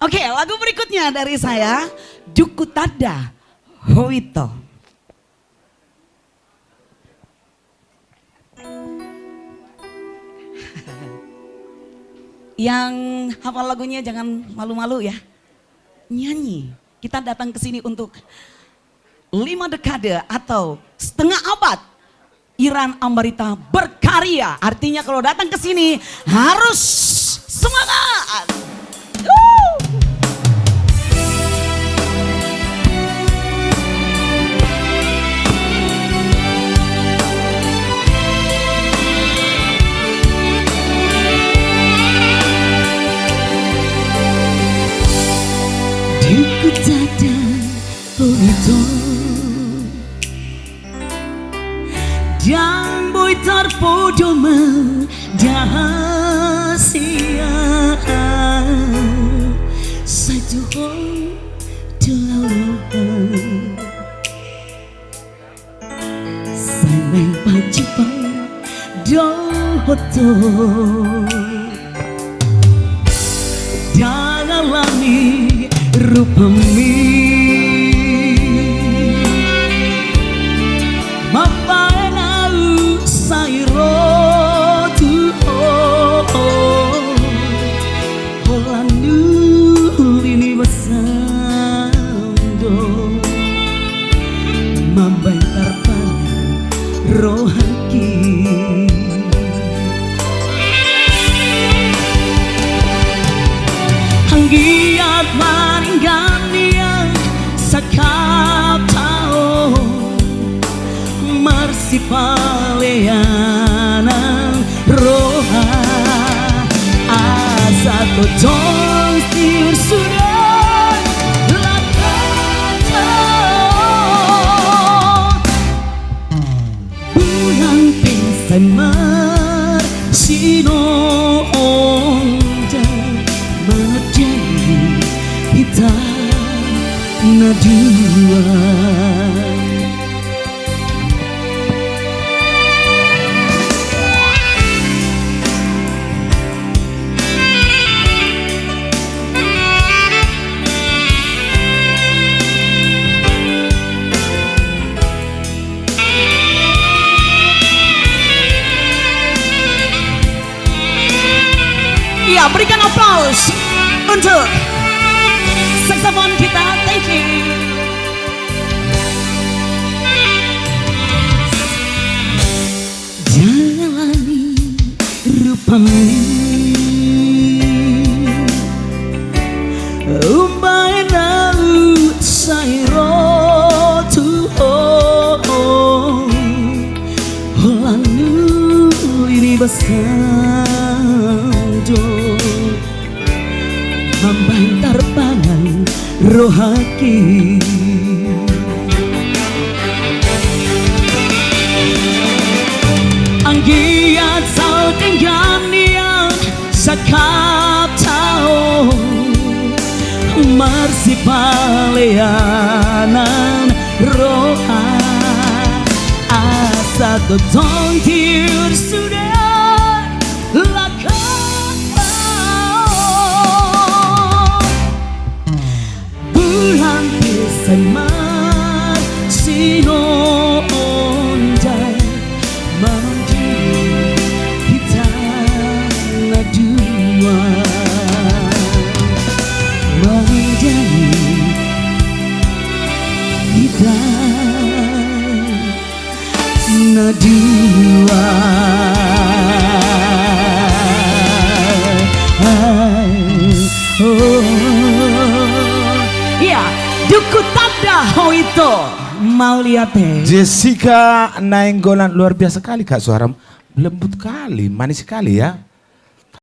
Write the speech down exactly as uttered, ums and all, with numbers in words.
Oke, lagu berikutnya dari saya, Dungku Tanda Ho Ito. Yang hafal lagunya jangan malu-malu ya. Nyanyi. Kita datang ke sini untuk lima dekade atau setengah abad Iran Ambarita berkarya. Artinya kalau datang ke sini harus semangat. Wuh. Dungku tanda ho ito, ndang boi tarpodo ma da hasea, sai tu ho do au roha. Sai naeng pajumpa dohot ho. Ndang alani rupami mambaen au sai ro tu ho. Holan uli ni basam do mambaen tarpangan rohangki. Anggiat ma denggan nian sangkap taon marsipaleanan roha, asa tongtong tiur sude langkata. Bulan pe sai marsinondang manantian hita na dua. Iya, berikan aplaus untuk saksofon kita. Thank you. Ndang alani rupami umbaen au sai ro tu ho. Holan uli ni basam do mambaen tarpangan rohangki. Anggiat sai denggan nian sangkap taon marsipaleanan roha, asa tongtong tiur sude langkata. Bulan pe sai marsinondang manantian hita na dua. Manantian hita na dua. Oh. Iya, Dungku Tanda ho ito. Mauliate. Jessica Nainggolan, luar biasa kali, Kak, suaramu lembut kali, manis sekali ya.